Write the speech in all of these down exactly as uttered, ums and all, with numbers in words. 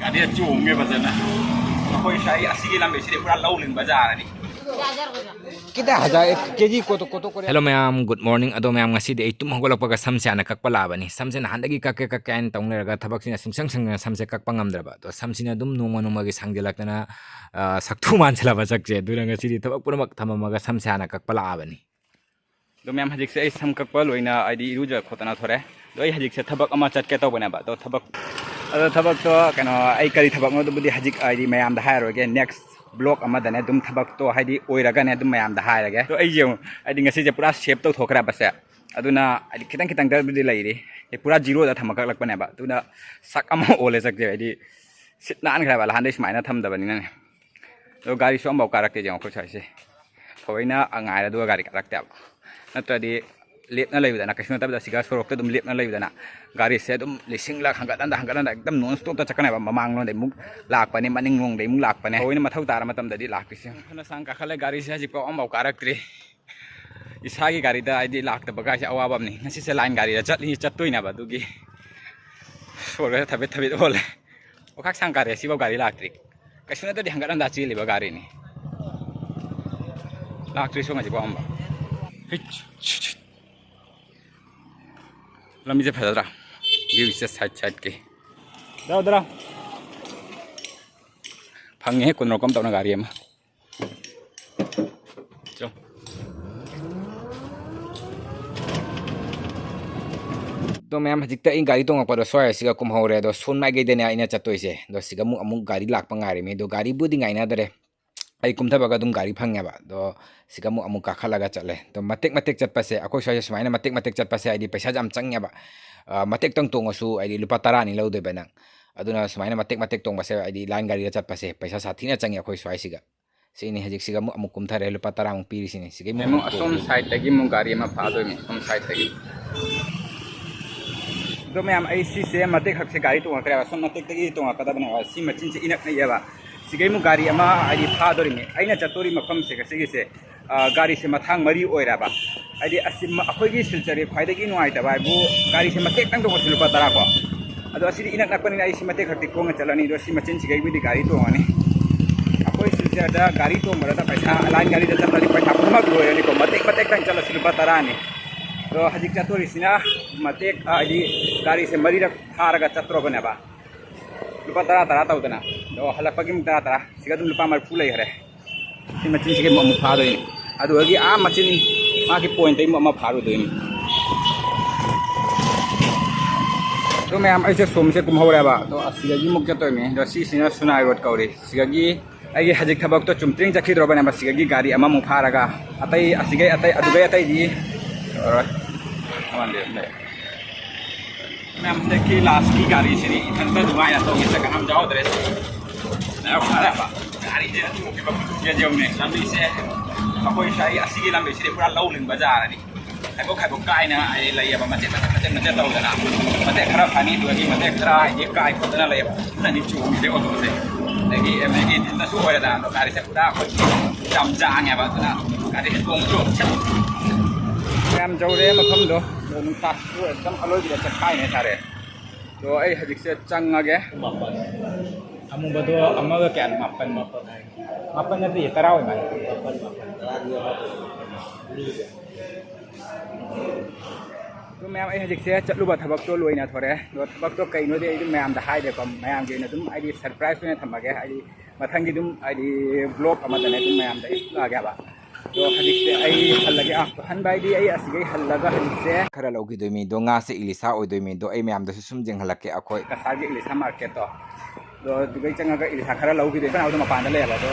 ꯑꯗꯨꯗ ꯆꯣꯡꯉꯦ ꯐꯖꯅ꯫ ꯑꯩꯈꯣꯏ ꯁ꯭ꯋꯥꯏ ꯑꯁꯤꯒꯤ ꯂꯝꯕꯤꯁꯤꯗꯤ ꯄꯨꯔꯥ ꯂꯧ ꯂꯤꯡꯕ ꯖꯒꯥꯅꯤ꯫ ꯀꯤꯗ ꯍꯖꯥꯏ ꯀꯦꯖꯤ ꯀꯣꯇꯣ ꯀꯣꯇꯣ ꯀꯣꯔꯦ꯫ Hello ꯃꯌꯥꯝ, good morning꯫ ꯑꯗꯣ ꯃꯌꯥꯝ, ꯉꯁꯤꯗꯤ ꯑꯩ ꯇꯨꯝ ꯍꯧꯒꯠꯂꯛꯄꯒ ꯁꯝꯁꯦ ꯍꯥꯟꯅ ꯀꯛꯄ ꯂꯥꯛꯑꯕꯅꯤ꯫ ꯁꯝꯁꯦ ꯅꯍꯥꯟꯗꯒꯤ ꯀꯛꯀꯦ ꯀꯛꯀꯦ ꯍꯥꯏꯅ ꯇꯧ ꯂꯩꯔꯒ ꯊꯕꯛꯁꯤꯅ ꯁꯨꯡꯁꯪ ꯁꯪꯗꯅ ꯁꯝꯁꯦ ꯀꯛꯄ ꯉꯝꯗ꯭ꯔꯕ꯫ ꯑꯗꯣ ꯁꯝꯁꯤꯅ ꯑꯗꯨꯝ ꯅꯣꯡꯃ ꯅꯣꯡꯃꯒꯤ ꯁꯥꯡꯖꯜꯂꯛꯇꯅ, ꯑ, ꯁꯛꯊꯨ ꯃꯥꯟꯁꯤꯜꯂꯕ ꯁꯛꯁꯦ꯫ ꯑꯗꯨꯅ ꯉꯁꯤꯗꯤ ꯊꯕꯛ ꯄꯨꯝꯅꯃꯛ ꯊꯝꯃꯝꯃꯒ ꯁꯝꯁꯦ ꯍꯥꯟꯅ ꯀꯛꯄ ꯂꯥꯛꯑꯕꯅꯤ꯫ ꯑꯗꯣ ꯃꯌꯥꯝ, ꯍꯧꯖꯤꯛꯁꯦ ꯑꯩ ꯁꯝ ꯀꯛꯄ ꯂꯣꯏꯅ ꯍꯥꯏꯗꯤ ꯏꯔꯨꯖ ꯈꯣꯠꯇꯅ ꯊꯣꯔꯛꯑꯦ꯫ ꯑꯗꯣ ꯑꯩ ꯍꯧꯖꯤꯛꯁꯦ ꯊꯕꯛ ꯑꯃ ꯆꯠꯀꯦ ꯇꯧꯕꯅꯦꯕ꯫ ꯑꯗꯣ ꯊꯕꯛ, ꯑꯗꯣ ꯊꯕꯛꯇꯣ ꯀꯩꯅꯣ, ꯑꯩ ꯀꯔꯤ ꯊꯕꯛꯅꯣ ꯑꯗꯨꯕꯨꯗꯤ ꯍꯧꯖꯤꯛ ꯍꯥꯏꯗꯤ ꯃꯌꯥꯝꯗ ꯍꯥꯏꯔꯔꯣꯏꯒꯦ꯫ Next vlog ꯑꯃꯗꯅꯦ ꯑꯗꯨꯝ ꯊꯕꯛꯇꯣ ꯍꯥꯏꯗꯤ ꯑꯣꯏꯔꯒꯅꯦ ꯑꯗꯨꯝ ꯃꯌꯥꯝꯗ ꯍꯥꯏꯔꯒꯦ꯫ ꯑꯗꯣ ꯑꯩꯁꯦ ꯑꯃꯨꯛ ꯍꯥꯏꯗꯤ ꯉꯁꯤꯁꯦ ꯄꯨꯔꯥ save ꯇꯧꯊꯣꯛꯈ꯭ꯔꯦꯕꯁꯦ꯫ ꯑꯗꯨꯅ ꯍꯥꯏꯗꯤ ꯈꯤꯇꯪ ꯈꯤꯇꯪꯗꯕꯨꯗꯤ ꯂꯩꯔꯤ꯫ ꯑꯩ ꯄꯨꯔꯥ zeroꯗ ꯊꯝꯃ ꯀꯛꯂꯛꯄꯅꯦꯕ꯫ ꯑꯗꯨꯅ ꯁꯛ ꯑꯃ ꯑꯣꯜꯂꯦ ꯁꯛꯁꯦ꯫ ꯍꯥꯏꯗꯤ ꯁꯤꯠ ꯅꯥꯟꯈ꯭ꯔꯦꯕ ꯅꯍꯥꯟꯗꯩ ꯁꯨꯃꯥꯏꯅ ꯊꯝꯗꯕꯅꯤꯅꯅꯦ꯫ ꯑꯗꯣ ꯒꯥꯔꯤꯁꯨ ꯑꯃꯐꯥꯎ ꯀꯥꯔꯛꯇꯦ ꯌꯦꯡꯉꯣ ꯑꯩꯈꯣꯏ ꯁ꯭ꯋꯥꯏꯁꯦ꯫ ꯊꯑꯣꯏꯅ ꯉꯥꯏꯔ ꯑꯗꯨꯒ ꯒꯥꯔꯤ ꯀꯥꯔꯛꯇꯦꯕ꯫ ꯅꯠꯇ꯭ꯔꯗꯤ ꯂꯦꯞꯅ ꯂꯩꯕꯗꯅ, ꯀꯩꯁꯨ ꯅꯠꯇꯕꯗ ꯁꯤꯒ ꯁꯣꯔꯣꯛꯇ ꯑꯗꯨꯝ ꯂꯦꯞꯅ ꯂꯩꯕꯗꯅ ꯒꯥꯔꯤꯁꯦ ꯑꯗꯨꯝ ꯂꯤꯁꯤꯡꯂꯛ ꯍꯟꯒꯠ ꯍꯟꯗ ꯍꯟꯒꯠ ꯍꯟꯗ ꯑꯦꯛꯗꯝ non stopꯇ ꯆꯠꯀꯅꯦꯕ꯫ ꯃꯃꯥꯡꯂꯣꯝꯗꯩ ꯑꯃꯨꯛ ꯂꯥꯛꯄꯅꯦ, ꯃꯅꯤꯡꯂꯣꯝꯗꯩ ꯑꯃꯨꯛ ꯂꯥꯛꯄꯅꯦ꯫ ꯊꯑꯣꯏꯅ ꯃꯊꯧ ꯇꯥꯔ ꯃꯇꯝꯗꯗꯤ ꯂꯥꯛꯇ꯭ꯔꯤꯁꯦ꯫ ꯐꯅ ꯁꯥꯡ ꯀꯥꯈꯠꯂꯦ, ꯒꯥꯔꯤꯁꯦ ꯍꯧꯖꯤꯛꯐꯥꯎ ꯑꯃꯐꯥꯎ ꯀꯥꯔꯛꯇ꯭ꯔꯤ꯫ ꯏꯁꯥꯒꯤ ꯒꯥꯔꯤꯗ ꯍꯥꯏꯗꯤ ꯂꯥꯛꯇꯕ ꯀꯥꯏꯁꯦ ꯑꯋꯥꯕ ꯑꯃꯅꯤ꯫ ꯉꯁꯤꯁꯦ line ꯒꯥꯔꯤꯗ ꯆꯠꯂꯤ, ꯆꯠꯇꯣꯏꯅꯦꯕ꯫ ꯑꯗꯨꯒꯤ ꯁꯣꯔꯒꯁꯦ ꯊꯕꯦꯠ ꯊꯕꯦꯠ ꯍꯣꯜꯂꯦ꯫ ꯑꯣꯈꯥꯛ ꯁꯥꯡ ꯀꯥꯔꯦ, ꯁꯤꯐꯥꯎ ꯒꯥꯔꯤ ꯂꯥꯛꯇ꯭ꯔꯤ꯫ ꯀꯩꯁꯨ ꯅꯠꯇ꯭ꯔꯗꯤ ꯍꯟꯒꯠ ꯍꯟꯗ ꯆꯦꯜꯂꯤꯕ ꯒꯥꯔꯤꯅꯤ꯫ ꯂꯥꯛꯇ꯭ꯔꯤ ꯁꯣꯝ ꯍꯧꯖꯤꯛꯐꯥꯎ ꯑꯃ꯫ ꯍꯤꯠ, ꯁꯤꯠ, ꯁꯤꯠ꯫ ꯂꯝꯕꯤꯁꯦ ꯐꯖꯗ꯭ꯔꯥ? Viewꯁꯦ side sideꯀꯤ꯫ ꯗꯥꯎ, ꯗꯥꯎ꯫ ꯐꯪꯉꯦ ꯀꯨꯟ ꯔꯣꯀꯝ ꯇꯧꯅ ꯒꯥꯔꯤ ꯑꯃ꯫ ꯆꯣ꯫ ꯑꯗꯣ ꯃꯌꯥꯝ, ꯍꯧꯖꯤꯛꯇ ꯑꯩ ꯒꯥꯔꯤ ꯇꯣꯡꯉꯛꯄꯗꯣ ꯁ꯭ꯋꯥꯏꯁꯤꯒ ꯀꯨꯝꯍꯧꯔꯦ꯫ ꯑꯗꯣ ꯁꯣꯝ ꯃꯥꯏꯀꯩꯗꯅꯦ ꯑꯩꯅ ꯆꯠꯇꯣꯏꯁꯦ꯫ ꯑꯗꯣ ꯁꯤꯒ ꯑꯃꯨꯛ, ꯑꯃꯨꯛ ꯒꯥꯔꯤ ꯂꯥꯛꯄ ꯉꯥꯏꯔꯤꯃꯤ꯫ ꯑꯗꯣ ꯒꯥꯔꯤꯕꯨꯗꯤ ꯉꯥꯏꯅꯗ꯭ꯔꯦ꯫ ꯑꯩ ꯀꯨꯝꯊꯕꯒ ꯑꯗꯨꯝ ꯒꯥꯔꯤ ꯐꯪꯉꯦꯕ꯫ ꯑꯗꯣ ꯁꯤꯒ ꯑꯃꯨꯛ, ꯑꯃꯨꯛ ꯀꯥꯈꯠꯂꯒ ꯆꯠꯂꯦ꯫ ꯑꯗꯣ ꯃꯇꯦꯛ ꯃꯇꯦꯛ ꯆꯠꯄꯁꯦ, ꯑꯩꯈꯣꯏ ꯁ꯭ꯋꯥꯏꯁꯦ ꯁꯨꯃꯥꯏꯅ ꯃꯇꯦꯛ ꯃꯇꯦꯛ ꯆꯠꯄꯁꯦ ꯍꯥꯏꯗꯤ ꯄꯩꯁꯥꯁꯦ ꯌꯥꯝ ꯆꯪꯉꯦꯕ꯫ ꯑ, ꯃꯇꯦꯛꯇꯪ ꯇꯣꯡꯉꯁꯨ ꯍꯥꯏꯗꯤ ꯂꯨꯄꯥ ꯇꯔꯥꯅꯤ ꯂꯧꯗꯣꯏꯕ ꯅꯪ꯫ ꯑꯗꯨꯅ ꯁꯨꯃꯥꯏꯅ ꯃꯇꯦꯛ ꯃꯇꯦꯛ ꯇꯣꯡꯕꯁꯦ ꯍꯥꯏꯗꯤ line ꯒꯥꯔꯤꯗ ꯆꯠꯄꯁꯦ ꯄꯩꯁꯥ ꯁꯥꯊꯤꯅ ꯆꯪꯉꯦ ꯑꯩꯈꯣꯏ ꯁ꯭ꯋꯥꯏꯁꯤꯒ꯫ ꯁꯤꯅꯤ ꯍꯧꯖꯤꯛꯁꯤꯒ ꯑꯃꯨꯛ, ꯑꯃꯨꯛ ꯀꯨꯝꯊꯔꯦ, ꯂꯨꯄꯥ ꯇꯔꯥꯃꯨꯛ ꯄꯤꯔꯤꯁꯤꯅꯤ꯫ ꯁꯤꯒꯤ ꯑꯃꯨꯛ ꯑꯁꯣꯝ sideꯇꯒꯤ ꯑꯃꯨꯛ ꯒꯥꯔꯤ ꯑꯃ ꯐꯥꯗꯣꯏꯅꯤ, ꯑꯁꯣꯝ sideꯇꯒꯤ꯫ ꯑꯗꯣ ꯃꯌꯥꯝ, ꯑꯩ ꯁꯤꯁꯦ ꯃꯇꯦꯛ ꯈꯛꯁꯦ ꯒꯥꯔꯤ ꯇꯣꯡꯉꯛꯈ꯭ꯔꯦꯕ, ꯑꯁꯣꯝ ꯃꯇꯦꯛꯇꯒꯤ ꯇꯣꯡꯉꯛꯀꯗꯕꯅꯦꯕ꯫ ꯁꯤ ꯃꯆꯤꯟꯁꯦ ꯏꯅꯛ ꯅꯛꯑꯦꯕ꯫ ꯁꯤꯒꯩ ꯑꯃꯨꯛ ꯒꯥꯔꯤ ꯑꯃ ꯍꯥꯏꯗꯤ ꯐꯥꯗꯣꯔꯤꯅꯤ꯫ ꯑꯩꯅ ꯆꯠꯇꯣꯔꯤ ꯃꯐꯝꯁꯦ ꯉꯁꯤꯒꯤꯁꯦ, ꯑ, ꯒꯥꯔꯤꯁꯦ ꯃꯊꯥꯡ ꯃꯔꯤ ꯑꯣꯏꯔꯕ꯫ ꯍꯥꯏꯗꯤ ꯑꯁꯤ ꯃ-, ꯑꯩꯈꯣꯏꯒꯤ ꯁꯤꯜꯆꯔꯒꯤ ꯈ꯭ꯋꯥꯏꯗꯒꯤ ꯅꯨꯡꯉꯥꯏꯇꯕ ꯍꯥꯏꯕꯨ ꯒꯥꯔꯤꯁꯦ ꯃꯇꯦꯛꯇꯪ ꯇꯣꯡꯉꯁꯨ ꯂꯨꯄꯥ ꯇꯔꯥ ꯀꯣ꯫ ꯑꯗꯣ ꯑꯁꯤꯗꯤ ꯏꯅꯛ ꯅꯛꯄꯅꯤꯅ ꯑꯩ ꯁꯤ ꯃꯇꯦꯛ ꯈꯛꯇꯤ ꯈꯣꯡꯅ ꯆꯠꯂꯅꯤ꯫ ꯑꯗꯣ ꯁꯤ ꯃꯆꯤꯟꯁꯤꯒꯩꯕꯨꯗꯤ ꯒꯥꯔꯤ ꯇꯣꯡꯉꯅꯤ꯫ ꯑꯩꯈꯣꯏ ꯁꯤꯜꯆꯔꯗ ꯒꯥꯔꯤ ꯇꯣꯡꯕꯗ ꯄꯩꯁꯥ, ꯂꯥꯏꯟ ꯒꯥꯔꯤꯗ ꯆꯠꯄꯗꯤ ꯄꯩꯁꯥ ꯄꯨꯝꯅꯃꯛ ꯂꯣꯏꯔꯅꯤꯀꯣ꯫ ꯃꯇꯦꯛ ꯃꯇꯦꯛꯇꯪ ꯆꯠꯂꯁꯨ ꯂꯨꯄꯥ ꯇꯔꯥꯅꯤ꯫ ꯑꯗꯣ ꯍꯧꯖꯤꯛ ꯆꯠꯇꯣꯔꯤꯁꯤꯅ ꯃꯇꯦꯛ, ꯍꯥꯏꯗꯤ ꯒꯥꯔꯤꯁꯦ ꯃꯔꯤꯔꯛ ꯐꯥꯔꯒ ꯆꯠꯇ꯭ꯔꯣꯕꯅꯦꯕ꯫ ꯂꯨꯄꯥ ꯇꯔꯥ ꯇꯔꯥ ꯇꯧꯗꯅ꯫ ꯑꯗꯣ ꯍꯜꯂꯛꯄꯒꯤ ꯑꯃꯨꯛ ꯇꯔꯥ ꯇꯔꯥ꯫ ꯁꯤꯒ ꯑꯗꯨꯝ ꯂꯨꯄꯥ ꯃꯔꯤꯐꯨ ꯂꯩꯈꯔꯦ꯫ ꯁꯤ ꯃꯆꯤꯟꯁꯤꯒꯤ ꯑꯃꯨꯛ ꯐꯥꯗꯣꯏꯅꯤ꯫ ꯑꯗꯨꯗꯒꯤ ꯑꯥ ꯃꯆꯤꯟ, ꯃꯥꯒꯤ ꯄꯣꯏꯟꯠꯇꯒꯤ ꯑꯃꯨꯛ ꯑꯃ ꯐꯥꯔꯨꯗꯣꯏꯅꯤ꯫ ꯑꯗꯣ ꯃꯌꯥꯝ, ꯑꯩꯁꯦ ꯁꯣꯝꯁꯦ ꯀꯨꯝꯍꯧꯔꯦꯕ꯫ ꯑꯗꯣ ꯑꯁꯤꯗꯒꯤ ꯑꯃꯨꯛ ꯆꯠꯇꯣꯏꯅꯤ꯫ ꯑꯗꯣ ꯁꯤꯁꯤꯅ ꯁꯨꯅꯥꯏ ꯔꯣꯗ ꯀꯧꯔꯤ꯫ ꯁꯤꯗꯒꯤ ꯑꯩꯒꯤ ꯍꯧꯖꯤꯛ ꯊꯕꯛꯇꯣ ꯆꯨꯝꯇ꯭ꯔꯤꯡ ꯆꯠꯈꯤꯗ꯭ꯔꯣꯕꯅꯦꯕ꯫ ꯁꯤꯗꯒꯤ ꯒꯥꯔꯤ ꯑꯃꯃꯨꯛ ꯐꯥꯔꯒ ꯑꯇꯩ ꯑꯁꯤꯒꯩ ꯑꯇꯩ, ꯑꯗꯨꯒꯩ ꯑꯇꯩꯗꯤ ꯇꯧꯔꯔꯣꯏ꯫ ꯑꯃꯗꯤ ꯑꯗꯨꯝ ꯂꯩ꯫ ꯃꯌꯥꯝ ꯍꯟꯗꯛꯀꯤ ꯂꯥꯁꯀꯤ ꯒꯥꯔꯤꯁꯤꯗꯤ ꯏꯊꯟꯇ ꯅꯨꯡꯉꯥꯏꯅ ꯇꯣꯡꯉꯦ, ꯀꯅꯥꯝ ꯌꯥꯎꯗ꯭ꯔꯦ꯫ ꯃꯌꯥꯝ ꯐꯔꯦꯕ꯫ ꯒꯥꯔꯤꯁꯦ ꯌꯦꯡꯉꯨꯅꯦ, ꯂꯝꯕꯤꯁꯦ ꯑꯩꯈꯣꯏ ꯁ꯭ꯋꯥꯏ ꯑꯁꯤꯒꯤ ꯂꯝꯕꯤꯁꯤꯗꯤ ꯄꯨꯔꯥ ꯂꯧ ꯂꯤꯡꯕ ꯖꯥꯔꯅꯤ꯫ ꯈꯥꯏꯕꯣꯛ ꯈꯥꯏꯕꯣꯛ ꯀꯥꯏꯅ ꯑꯩ ꯂꯩꯌꯦꯕ, ꯃꯆꯦꯠ ꯃꯆꯦꯠ ꯃꯆꯦꯠ ꯃꯆꯦꯠ ꯇꯧꯗꯅ꯫ ꯃꯇꯦꯛ ꯈꯔ ꯐꯅꯤ, ꯑꯗꯨꯗꯒꯤ ꯃꯇꯦꯛ ꯈꯔ ꯍꯥꯏꯗꯤ ꯀꯥꯏ ꯈꯣꯠꯇꯅ ꯂꯩꯌꯦꯕ꯫ ꯑꯗꯨꯅꯅꯤ ꯆꯣꯡꯉꯤꯁꯦ ꯑꯣꯇꯣꯁꯦ꯫ ꯑꯗꯒꯤ ꯑꯦꯝ ꯑꯦꯜ ꯑꯦꯒꯤ ꯏꯊꯟꯇꯁꯨ ꯑꯣꯏꯔꯦꯗꯅ, ꯑꯗꯣ ꯒꯥꯔꯤꯁꯦ ꯄꯨꯔꯥ ꯑꯩꯈꯣꯏꯒꯤ ꯌꯥꯝ ꯌꯥꯡꯉꯦꯕ꯫ ꯑꯗꯨꯅ ꯒꯥꯔꯤꯁꯦ ꯇꯣꯡꯕꯁꯨ ꯌꯥꯝ ꯌꯧꯔꯦ ꯃꯐꯝꯗꯣ꯫ ꯑꯗꯣ ꯅꯨꯡꯁꯥꯁꯨ ꯑꯦꯛꯗꯝ ꯑꯔꯣꯏꯕꯤꯗ ꯆꯠꯈꯥꯏꯅꯦ ꯍꯥꯏꯇꯥꯔꯦ꯫ ꯑꯗꯣ ꯑꯩ ꯍꯧꯖꯤꯛꯁꯦ ꯆꯪꯉꯒꯦ꯫ ꯑꯃꯨꯕꯗꯣ ꯑꯃꯒ ꯀꯌꯥꯅꯣ? ꯃꯥꯄꯟ꯫ ꯃꯥꯄꯟ ꯅꯠꯇꯦ, ꯇꯔꯥ ꯑꯣꯏ ꯃꯥꯜꯂꯦ꯫ ꯑꯗꯣ ꯃꯌꯥꯝ, ꯑꯩ ꯍꯧꯖꯤꯛꯁꯦ ꯆꯠꯂꯨꯕ ꯊꯕꯛꯇꯣ ꯂꯣꯏꯅ ꯊꯣꯔꯛꯑꯦ꯫ ꯑꯗꯣ ꯊꯕꯛꯇꯣ ꯀꯩꯅꯣꯗꯤ ꯑꯩ ꯑꯗꯨꯝ ꯃꯌꯥꯝꯗ ꯍꯥꯏꯗꯦꯀꯣ, ꯃꯌꯥꯝꯒꯤ ꯑꯣꯏꯅ ꯑꯗꯨꯝ ꯍꯥꯏꯗꯤ ꯁꯔꯄ꯭ꯔꯥꯏꯁ ꯑꯣꯏꯅ ꯊꯝꯃꯒꯦ꯫ ꯍꯥꯏꯗꯤ ꯃꯊꯪꯒꯤ ꯑꯗꯨꯝ ꯍꯥꯏꯗꯤ ꯕ꯭ꯂꯣꯛ ꯑꯃꯗꯅꯦ ꯑꯗꯨꯝ ꯃꯌꯥꯝꯗ ꯑꯩ ꯎꯠꯂꯛꯑꯒꯦꯕ꯫ ꯑꯗꯣ ꯍꯧꯖꯤꯛꯁꯦ ꯑꯩ ꯍꯜꯂꯒꯦ꯫ ꯑꯥ, ꯍꯟꯕ ꯍꯥꯏꯗꯤ ꯑꯩ ꯑꯁꯤꯗꯩ ꯍꯜꯂꯒ ꯍꯧꯖꯤꯛꯁꯦ ꯈꯔ ꯂꯧꯈꯤꯗꯣꯏꯃꯤ꯫ ꯑꯗꯣ ꯉꯥꯁꯦ ꯏꯂꯤꯁꯥ ꯑꯣꯏꯗꯣꯏꯃꯤ꯫ ꯑꯗꯣ ꯑꯩ ꯃꯌꯥꯝꯗꯁꯨ ꯁꯨꯝ ꯌꯦꯡꯍꯜꯂꯛꯀꯦ꯫ ꯑꯩꯈꯣꯏ ꯀꯁꯥꯔꯒꯤ ꯏꯂꯤꯁꯥ ꯃꯥꯔꯀꯦꯠꯇꯣ, ꯑꯗꯣ ꯑꯗꯨꯗꯩ ꯆꯪꯉꯒ ꯏꯂꯤꯁꯥ ꯈꯔ ꯂꯧꯈꯤꯗꯣꯏ꯫ ꯀꯅꯥꯗꯣ ꯃꯄꯥꯟꯗ ꯂꯩꯌꯦꯕ꯫ ꯑꯗꯣ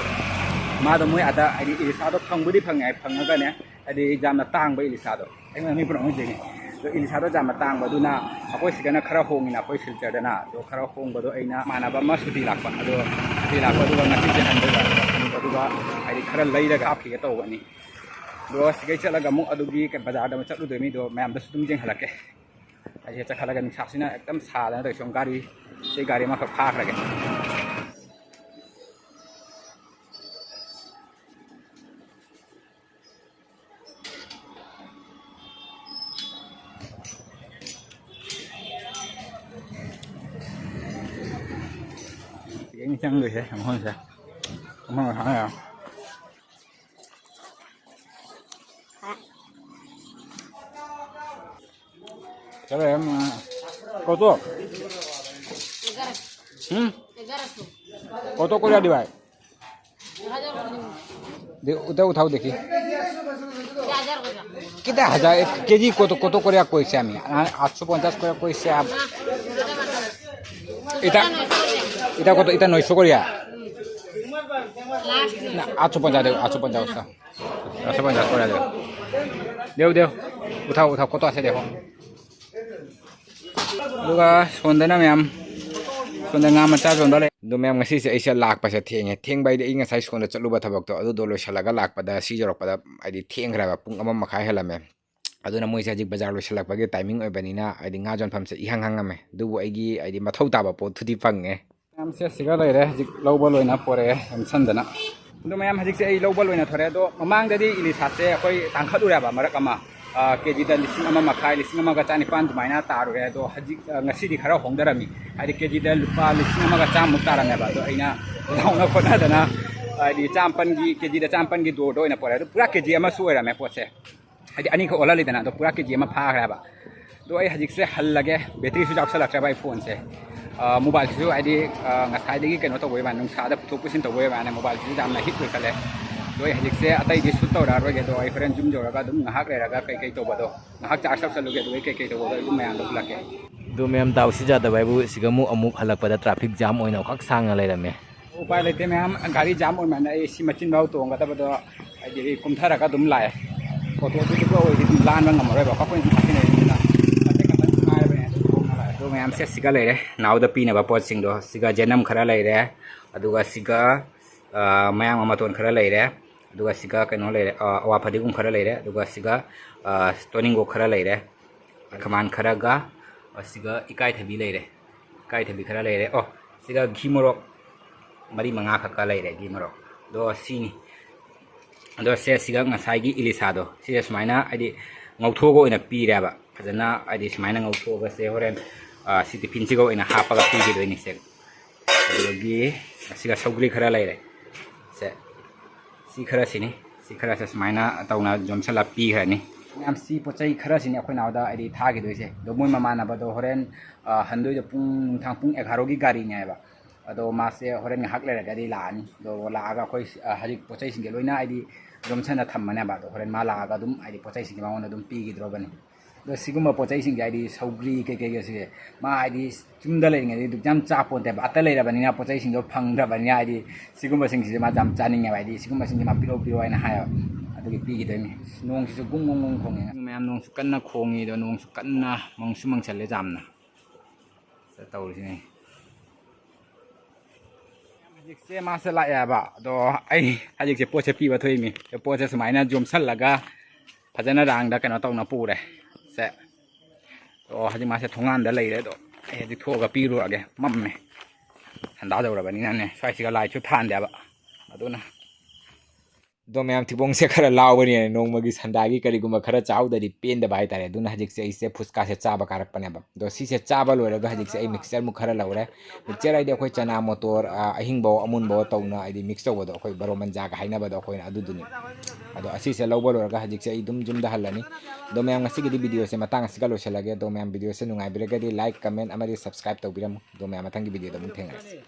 ꯃꯥꯗꯣ ꯃꯣꯏ ꯑꯥꯗ ꯍꯥꯏꯗꯤ ꯏꯂꯤꯁꯥꯗꯣ ꯐꯪꯕꯨꯗꯤ ꯐꯪꯉꯦ, ꯐꯪꯉꯒꯅꯦ ꯍꯥꯏꯗꯤ ꯌꯥꯝꯅ ꯇꯥꯡꯕ ꯏꯂꯤꯁꯥꯗꯣ꯫ ꯑꯩꯉꯣꯟꯗ ꯃꯤ ꯄꯨꯝꯅꯃꯛ ꯎꯠꯇꯣꯏꯅꯦ꯫ ꯑꯗꯣ ꯏꯂꯤꯁꯥꯗꯣ ꯌꯥꯝꯅ ꯇꯥꯡꯕ, ꯑꯗꯨꯅ ꯑꯩꯈꯣꯏ ꯁꯤꯗꯅ ꯈꯔ ꯍꯣꯡꯉꯤꯅ, ꯑꯩꯈꯣꯏ ꯁꯤꯜꯆꯔꯗꯅ꯫ ꯑꯗꯣ ꯈꯔ ꯍꯣꯡꯕꯗꯣ ꯑꯩꯅ ꯏꯃꯥꯟꯅꯕ ꯑꯃ ꯁꯨꯇꯤ ꯂꯥꯛꯄ, ꯑꯗꯣ ꯁꯨꯇꯤ ꯂꯥꯛꯄ ꯑꯗꯨꯒ ꯉꯁꯤ ꯆꯦꯟꯍꯟꯗꯣꯏꯕ꯫ ꯑꯗꯨꯒ ꯍꯥꯏꯗꯤ ꯈꯔ ꯂꯩꯔꯒ ꯍꯥꯞꯈꯤꯒꯦ ꯇꯧꯕꯅꯤ꯫ ꯑꯗꯣ ꯁꯤꯒꯩ ꯆꯠꯂꯒ ꯑꯃꯨꯛ ꯑꯗꯨꯒꯤ ꯕꯖꯥꯔꯗ ꯑꯃꯨꯛ ꯆꯠꯂꯨꯗꯣꯏꯅꯤ꯫ ꯑꯗꯣ ꯃꯌꯥꯝꯗꯁꯨ ꯑꯗꯨꯝ ꯌꯦꯡꯍꯜꯂꯛꯀꯦ꯫ ꯑꯩꯁꯦ ꯆꯠꯈꯠꯂꯒ ꯅꯨꯡꯁꯥꯁꯤꯅ ꯑꯦꯛꯗꯝ ꯁꯥꯗꯅ ꯇꯧꯔꯤ꯫ ꯁꯣꯝ ꯒꯥꯔꯤ, ꯁꯤ ꯒꯥꯔꯤ ꯑꯃꯈꯛ ꯐꯥꯈ꯭ꯔꯒꯦ꯫ ꯆꯪꯗꯤ ꯆꯪꯗꯣꯏꯁꯦ ꯃꯐꯝꯁꯦ꯫ ꯃꯐꯝ ꯈꯪꯉꯦ꯫ चलो यार, मैं, कौतो? हम्म? कौतो को दिवाई? दे, उधर उठाओ, देखिए। कितना हजार? एक केजी को तो, को तो कोरिया कोई से आमी। आ, आठ सौ पचास कोरिया कोई से आप। इता, इता को तो, इता नौ सौ कोरिया। ना, आठ सौ पचास दे, आठ सौ पचास उसका। आठ सौ पचास कोरिया दे। देव, देव। उठाओ, उठाओ, को तो ऐसे देखो। ꯑꯗꯨꯒ ꯁꯣꯝꯗꯅ ꯃꯌꯥꯝ, ꯁꯣꯝꯗ ꯉꯥ ꯃꯆꯥ ꯌꯣꯟꯕ ꯂꯩ꯫ ꯑꯗꯣ ꯃꯌꯥꯝ, ꯉꯁꯤꯁꯦ ꯑꯩꯁꯦ ꯂꯥꯛꯄꯁꯦ ꯊꯦꯡꯉꯦ꯫ ꯊꯦꯡꯕ ꯍꯥꯏꯗꯤ ꯑꯩ ꯉꯁꯥꯏ ꯁꯣꯝꯗ ꯆꯠꯂꯨꯕ ꯊꯕꯛꯇꯣ, ꯑꯗꯨꯗꯣ ꯂꯣꯏꯁꯤꯜꯂꯒ ꯂꯥꯛꯄꯗ, ꯁꯤ ꯌꯧꯔꯛꯄꯗ ꯍꯥꯏꯗꯤ ꯊꯦꯡꯈ꯭ꯔꯦꯕ, ꯄꯨꯡ ꯑꯃ ꯃꯈꯥꯏ ꯍꯦꯜꯂꯝꯃꯦ꯫ ꯑꯗꯨꯅ ꯃꯣꯏꯁꯦ ꯍꯧꯖꯤꯛ ꯕꯖꯥꯔ ꯂꯣꯏꯁꯤꯜꯂꯛꯄꯒꯤ ꯇꯥꯏꯃꯤꯡ ꯑꯣꯏꯕꯅꯤꯅ ꯍꯥꯏꯗꯤ ꯉꯥ ꯌꯣꯟꯐꯝꯁꯦ ꯏꯍꯥꯡ ꯍꯥꯡꯉꯝꯃꯦ꯫ ꯑꯗꯨꯕꯨ ꯑꯩꯒꯤ ꯍꯥꯏꯗꯤ ꯃꯊꯧ ꯇꯥꯕ ꯄꯣꯠꯇꯨꯗꯤ ꯐꯪꯉꯦ꯫ ꯃꯌꯥꯝꯁꯦ ꯁꯤꯒ ꯂꯩꯔꯦ, ꯍꯧꯖꯤꯛ ꯂꯧꯕ ꯂꯣꯏꯅ ꯄꯣꯔꯛꯑꯦ ꯌꯣꯝꯁꯟꯗꯅ꯫ ꯑꯗꯣ ꯃꯌꯥꯝ, ꯍꯧꯖꯤꯛꯁꯦ ꯑꯩ ꯂꯧꯕ ꯂꯣꯏꯅ ꯊꯣꯔꯛꯑꯦ꯫ ꯑꯗꯣ ꯃꯃꯥꯡꯗꯗꯤ ꯏꯂꯤꯁꯥꯁꯦ ꯑꯩꯈꯣꯏ ꯇꯥꯡꯈꯠꯂꯨꯔꯦꯕ ꯃꯔꯛ ꯑꯃ, ꯑ, ꯀꯦ ꯖꯤꯗ ꯂꯤꯁꯤꯡ ꯑꯃ ꯃꯈꯥꯏ, ꯂꯤꯁꯤꯡ ꯑꯃꯒ ꯆꯥꯅꯤꯄꯥꯟ ꯑꯗꯨꯃꯥꯏꯅ ꯇꯥꯔꯨꯔꯦ꯫ ꯑꯗꯣ ꯍꯧꯖꯤꯛ, ꯑ, ꯉꯁꯤꯗꯤ ꯈꯔ ꯍꯣꯡꯊꯔꯝꯃꯤ, ꯍꯥꯏꯗꯤ ꯀꯦ ꯖꯤꯗ ꯂꯨꯄꯥ ꯂꯤꯁꯤꯡ ꯑꯃꯒ ꯆꯥꯝꯃꯨꯛ ꯇꯥꯔꯝꯃꯦꯕ꯫ ꯑꯗꯣ ꯑꯩꯅ ꯂꯧꯅ ꯈꯣꯠꯅꯗꯅ ꯍꯥꯏꯗꯤ ꯆꯥꯝꯃꯄꯟꯒꯤ, ꯀꯦ ꯖꯤꯗ ꯆꯥꯝꯃꯄꯟꯒꯤ ꯗꯣꯔꯗ ꯑꯣꯏꯅ ꯄꯣꯔꯛꯑꯦ꯫ ꯑꯗꯣ ꯄꯨꯔꯥ ꯀꯦ ꯖꯤ ꯑꯃꯁꯨ ꯑꯣꯏꯔꯝꯃꯦ ꯄꯣꯠꯁꯦ꯫ ꯍꯥꯏꯗꯤ ꯑꯅꯤꯈꯛ ꯑꯣꯜꯍꯜꯂꯤꯗꯅ, ꯑꯗꯣ ꯄꯨꯔꯥ ꯀꯦ ꯖꯤ ꯑꯃ ꯐꯥꯈ꯭ꯔꯦꯕ꯫ ꯑꯗꯣ ꯑꯩ ꯍꯧꯖꯤꯛꯁꯦ ꯍꯜꯂꯒꯦ, ꯕꯦꯇ꯭ꯔꯤꯁꯨ ꯌꯥꯎꯁꯜꯂꯛꯇ꯭ꯔꯦꯕ ꯑꯩ ꯐꯣꯟꯁꯦ꯫ ꯑ, ꯃꯣꯕꯥꯏꯜꯁꯤꯁꯨ ꯍꯥꯏꯗꯤ, ꯑ, ꯉꯁꯥꯏꯗꯒꯤ ꯀꯩꯅꯣ ꯇꯧꯕꯩ ꯋꯥꯅꯤ, ꯅꯨꯡꯁꯥꯗ ꯄꯨꯊꯣꯛ ꯄꯨꯁꯤꯟ ꯇꯧꯕꯩ ꯋꯥꯅꯤ, ꯃꯣꯕꯥꯏꯜꯁꯤꯁꯨ ꯌꯥꯝꯅ ꯍꯤꯠ ꯑꯣꯏꯈꯠꯂꯦ꯫ ꯑꯗꯣ ꯑꯩ ꯍꯧꯖꯤꯛꯁꯦ ꯑꯇꯩꯗꯤ ꯁꯨꯠ ꯇꯧꯔꯛꯑꯔꯣꯏꯒꯦ꯫ ꯑꯗꯣ ꯑꯩ ꯍꯣꯔꯦꯟ ꯌꯨꯝ ꯌꯧꯔꯒ ꯑꯗꯨꯝ ꯉꯥꯏꯍꯥꯛ ꯂꯩꯔꯒ ꯀꯩꯀꯩ ꯇꯧꯕꯗꯣ, ꯉꯥꯏꯍꯥꯛ ꯆꯥꯔꯖ ꯇꯧꯁꯜꯂꯨꯒꯦ, ꯑꯗꯨꯒ ꯑꯩ ꯀꯩꯀꯩ ꯇꯧꯕꯗꯣ ꯑꯩ ꯑꯗꯨꯝ ꯃꯌꯥꯝꯗ ꯎꯠꯂꯛꯀꯦ꯫ ꯑꯗꯨ ꯃꯌꯥꯝ, ꯗꯥꯎꯁꯤ ꯌꯥꯗꯕ ꯍꯥꯏꯕꯨ ꯁꯤꯒ ꯑꯃꯨꯛ, ꯑꯃꯨꯛ ꯍꯜꯂꯛꯄꯗ ꯇ꯭ꯔꯥꯐꯤꯛ ꯖꯥꯝ ꯑꯣꯏꯅ ꯈꯛ ꯁꯥꯡꯅ ꯂꯩꯔꯝꯃꯦ꯫ ꯎꯄꯥꯏ ꯂꯩꯇꯦ ꯃꯌꯥꯝ, ꯒꯥꯔꯤ ꯖꯥꯝ ꯑꯣꯏꯃꯟꯗꯅ ꯑꯩ ꯁꯤ ꯃꯆꯤꯟ ꯐꯥꯎ ꯇꯣꯡꯒꯗꯕꯗꯣ ꯍꯥꯏꯗꯤ ꯀꯨꯝꯊꯔꯒ ꯑꯗꯨꯝ ꯂꯥꯛꯑꯦ꯫ ꯑꯣꯇꯣꯗꯨꯗꯤꯀꯣ ꯑꯣꯏꯗꯤ ꯑꯗꯨꯝ ꯂꯥꯟꯕ ꯉꯝꯃꯔꯣꯏꯕ, ꯑꯩꯈꯣꯏꯅ ꯆꯠꯈꯤꯅꯩꯅꯤꯅ꯫ ꯃꯇꯦꯛ ꯈꯛꯇꯪ ꯉꯥꯏꯔꯕꯅꯦ ꯑꯗꯨ ꯈꯣꯡꯅ ꯂꯥꯛꯑꯦ꯫ ꯑꯗꯣ ꯃꯌꯥꯝꯁꯦ ꯁꯤꯒ ꯂꯩꯔꯦ, ꯅꯥꯎꯗ ꯄꯤꯅꯕ ꯄꯣꯠꯁꯤꯡꯗꯣ꯫ ꯁꯤꯒ ꯖꯦꯅꯝ ꯈꯔ ꯂꯩꯔꯦ, ꯑꯗꯨꯒ ꯁꯤꯒ, ꯑ, ꯃꯌꯥꯡ ꯃꯇꯣꯟ ꯈꯔ ꯂꯩꯔꯦ, ꯑꯗꯨꯒ ꯁꯤꯒ ꯀꯩꯅꯣ ꯂꯩꯔꯦ, ꯑ, ꯑꯋꯥ ꯐꯗꯤꯒꯣꯝ ꯈꯔ ꯂꯩꯔꯦ, ꯑꯗꯨꯒ ꯁꯤꯒ, ꯑ, ꯇꯣꯅꯤꯡꯒꯣꯛ ꯈꯔ ꯂꯩꯔꯦ, ꯈꯃꯥꯟ ꯈꯔꯒ, ꯑꯁꯤꯒ ꯏꯀꯥꯏꯊꯕꯤ ꯂꯩꯔꯦ꯫ ꯏꯀꯥꯏꯊꯕꯤ ꯈꯔ ꯂꯩꯔꯦ꯫ ꯑꯣ, ꯁꯤꯒ ꯘꯤ ꯃꯣꯔꯣꯛ ꯃꯔꯤ ꯃꯉꯥ ꯈꯛꯀ ꯂꯩꯔꯦ, ꯘꯤ ꯃꯣꯔꯣꯛ꯫ ꯑꯗꯣ ꯁꯤꯅꯤ꯫ ꯑꯗꯣ ꯁꯦ, ꯁꯤꯒ ꯉꯁꯥꯏꯒꯤ ꯏꯂꯤꯁꯥꯗꯣ, ꯁꯤꯁꯦ ꯁꯨꯃꯥꯏꯅ ꯍꯥꯏꯗꯤ ꯉꯧꯊꯣꯛꯑꯒ ꯑꯣꯏꯅ ꯄꯤꯔꯦꯕ꯫ ꯐꯖꯅ ꯍꯥꯏꯗꯤ ꯁꯨꯃꯥꯏꯅ ꯉꯧꯊꯣꯛꯑꯒ ꯁꯦ ꯍꯣꯔꯦꯟ, ꯑ, ꯁꯤ ꯇꯤꯐꯤꯟꯁꯤꯒ ꯑꯣꯏꯅ ꯍꯥꯞꯄꯒ ꯄꯤꯈꯤꯗꯣꯏꯅꯤ ꯁꯦ꯫ ꯑꯗꯨꯗꯒꯤ ꯑꯁꯤꯒ ꯁꯧꯒ꯭ꯔꯤ ꯈꯔ ꯂꯩꯔꯦ꯫ ꯁꯦ, ꯁꯤ ꯈꯔꯁꯤꯅꯤ꯫ ꯁꯤ ꯈꯔꯁꯦ ꯁꯨꯃꯥꯏꯅ ꯇꯧꯅ ꯌꯣꯝꯁꯜꯂ ꯄꯤꯈ꯭ꯔꯅꯤ꯫ ꯃꯌꯥꯝ, ꯁꯤ ꯄꯣꯠ ꯆꯩ ꯈꯔꯁꯤꯅꯤ ꯑꯩꯈꯣꯏ ꯅꯥꯎꯗ ꯍꯥꯏꯗꯤ ꯊꯥꯈꯤꯗꯣꯏꯁꯦ꯫ ꯑꯗꯣ ꯃꯣꯏ ꯃꯃꯥꯟꯅꯕꯗꯣ ꯍꯣꯔꯦꯟ, ꯑ, ꯍꯟꯗꯣꯏꯗꯣ ꯄꯨꯡ, ꯅꯨꯡꯗꯥꯡ ꯄꯨꯡ ꯑꯦꯒꯥꯔꯣꯒꯤ ꯒꯥꯔꯤꯅꯦ ꯍꯥꯏꯕ꯫ ꯑꯗꯣ ꯃꯥꯁꯦ ꯍꯣꯔꯦꯟ ꯉꯥꯏꯍꯥꯛ ꯂꯩꯔꯒꯗꯤ ꯂꯥꯛꯑꯅꯤ꯫ ꯑꯗꯣ ꯂꯥꯛꯑꯒ ꯑꯩꯈꯣꯏ, ꯑ, ꯍꯧꯖꯤꯛ ꯄꯣꯠ ꯆꯩꯁꯤꯡꯁꯦ ꯂꯣꯏꯅ ꯍꯥꯏꯗꯤ ꯌꯣꯝꯁꯟꯅ ꯊꯝꯃꯅꯦꯕ꯫ ꯑꯗꯣ ꯍꯣꯔꯦꯟ ꯃꯥ ꯂꯥꯛꯑꯒ ꯑꯗꯨꯝ ꯍꯥꯏꯗꯤ ꯄꯣꯠ ꯆꯩꯁꯤꯡꯁꯦ ꯃꯉꯣꯟꯗ ꯑꯗꯨꯝ ꯄꯤꯈꯤꯗ꯭ꯔꯣꯕꯅꯤ꯫ ꯑꯗꯣ ꯁꯤꯒꯨꯝꯕ ꯄꯣꯠ ꯆꯩꯁꯤꯡꯁꯦ ꯍꯥꯏꯗꯤ ꯁꯧꯒ꯭ꯔꯤ ꯀꯩꯀꯩꯒꯁꯦ ꯃꯥ ꯍꯥꯏꯗꯤ ꯌꯨꯝꯗ ꯂꯩꯔꯤꯉꯩꯗꯗꯤ ꯑꯗꯨꯛ ꯌꯥꯝ ꯆꯥꯄꯣꯟꯇꯦꯕ꯫ ꯑꯇ ꯂꯩꯔꯕꯅꯤꯅ ꯄꯣꯠ ꯆꯩꯁꯤꯡꯗꯣ ꯐꯪꯗ꯭ꯔꯕꯅꯤꯅ ꯍꯥꯏꯗꯤ ꯁꯤꯒꯨꯝꯕꯁꯤꯡꯁꯤꯁꯨ ꯃꯥ ꯌꯥꯝ ꯆꯥꯅꯤꯡꯉꯦꯕ꯫ ꯍꯥꯏꯗꯤ ꯁꯤꯒꯨꯝꯕꯁꯤꯡꯁꯦ ꯃꯥ ꯄꯤꯔꯛꯑꯣ, ꯄꯤꯔꯛꯑꯣ ꯍꯥꯏꯅ ꯍꯥꯏꯌꯦꯕ꯫ ꯑꯗꯨꯒꯤ ꯄꯤꯈꯤꯗꯣꯏꯅꯤ꯫ ꯅꯣꯡꯁꯤꯁꯨ ꯒꯨꯡ ꯒꯨꯡ ꯒꯨꯡ ꯈꯣꯡꯉꯦ꯫ ꯃꯌꯥꯝ, ꯅꯣꯡꯁꯨ ꯀꯟꯅ ꯈꯣꯡꯉꯤ꯫ ꯑꯗꯣ ꯅꯣꯡꯁꯨ ꯀꯟꯅ ꯃꯪꯁꯨ ꯃꯪꯁꯜꯂꯦ ꯌꯥꯝꯅ꯫ ꯁꯤꯗ ꯇꯧꯔꯤꯁꯤꯅꯦ꯫ ꯍꯧꯖꯤꯛꯁꯦ ꯃꯥꯁꯦ ꯂꯥꯛꯑꯦꯕ꯫ ꯑꯗꯣ ꯑꯩ ꯍꯧꯖꯤꯛꯁꯦ ꯄꯣꯠꯁꯦ ꯄꯤꯕ ꯊꯣꯛꯏꯅꯤ꯫ ꯑꯗꯣ ꯄꯣꯠꯁꯦ ꯁꯨꯃꯥꯏꯅ ꯌꯣꯝꯁꯜꯂꯒ ꯐꯖꯅ ꯔꯥꯡꯗ ꯀꯩꯅꯣ ꯇꯧꯅ ꯄꯨꯔꯦ꯫ ꯁꯦ꯫ ꯑꯣ, ꯍꯧꯖꯤꯛ ꯃꯥꯁꯦ ꯊꯣꯡꯒꯥꯟꯗ ꯂꯩꯔꯦ꯫ ꯑꯗꯣ ꯑꯩ ꯍꯧꯖꯤꯛ ꯊꯣꯛꯑꯒ ꯄꯤꯔꯨꯔꯒꯦ꯫ ꯃꯝꯃꯦ꯫ ꯁꯟꯗꯥ ꯌꯧꯔꯕꯅꯤꯅꯅꯦ꯫ ꯁ꯭ꯋꯥꯏꯁꯤꯒ ꯂꯥꯏꯠꯁꯨ ꯊꯥꯟꯗꯦꯕ꯫ ꯑꯗꯨꯅ ꯑꯗꯣ ꯃꯌꯥꯝ, ꯊꯤꯕꯣꯡꯁꯦ ꯈꯔ ꯂꯥꯎꯕꯅꯤꯅ ꯅꯣꯡꯃꯒꯤ ꯁꯟꯗꯥꯒꯤ ꯀꯔꯤꯒꯨꯝꯕ ꯈꯔ ꯆꯥꯍꯧꯗ꯭ꯔꯗꯤ ꯄꯦꯟꯗꯕ ꯍꯥꯏꯇꯥꯔꯦ꯫ ꯑꯗꯨꯅ ꯍꯧꯖꯤꯛꯁꯦ ꯑꯩꯁꯦ ꯐꯨꯁꯀꯥꯁꯦ ꯆꯥꯕ ꯀꯥꯔꯛꯄꯅꯦꯕ꯫ ꯑꯗꯣ ꯁꯤꯁꯦ ꯆꯥꯕ ꯂꯣꯏꯔꯒ ꯍꯧꯖꯤꯛꯁꯦ ꯑꯩ ꯃꯤꯛꯁꯆꯔꯃꯨꯛ ꯈꯔ ꯂꯧꯔꯦ꯫ ꯃꯤꯛꯁꯆꯔ ꯍꯥꯏꯗꯤ ꯑꯩꯈꯣꯏ ꯆꯅꯥ ꯃꯣꯇꯣꯔ, ꯑ, ꯑꯍꯤꯡꯕ ꯑꯃꯨꯟꯕ ꯇꯧꯅ ꯍꯥꯏꯗꯤ ꯃꯤꯛꯁ ꯇꯧꯕꯗꯣ, ꯑꯩꯈꯣꯏ ꯕꯔꯣ ꯃꯟꯖꯥꯒ ꯍꯥꯏꯅꯕꯗꯣ ꯑꯩꯈꯣꯏꯅ ꯑꯗꯨꯗꯨꯅꯤ꯫ ꯑꯗꯣ ꯑꯁꯤꯁꯦ ꯂꯧꯕ ꯂꯣꯏꯔꯒ ꯍꯧꯖꯤꯛꯁꯦ ꯑꯩ ꯑꯗꯨꯝ ꯌꯨꯝꯗ ꯍꯜꯂꯅꯤ꯫ ꯑꯗꯣ ꯃꯌꯥꯝ, ꯉꯁꯤꯒꯤꯗꯤ ꯚꯤꯗꯤꯑꯣꯁꯦ ꯃꯇꯥꯡ ꯑꯁꯤꯒ ꯂꯣꯏꯁꯤꯜꯂꯒꯦ꯫ ꯑꯗꯣ ꯃꯌꯥꯝ, ꯚꯤꯗꯤꯑꯣꯁꯦ ꯅꯨꯡꯉꯥꯏꯕꯤꯔꯒꯗꯤ ꯂꯥꯏꯛ, ꯀꯃꯦꯟ ꯑꯃꯗꯤ ꯁꯕꯁꯀ꯭ꯔꯥꯏꯕ ꯇꯧꯕꯤꯔꯝꯃꯨ꯫ ꯑꯗꯣ ꯃꯌꯥꯝ, ꯃꯊꯪꯒꯤ ꯚꯤꯗꯤꯑꯣꯗ ꯑꯃꯨꯛ ꯊꯦꯡꯅꯔꯁꯤ꯫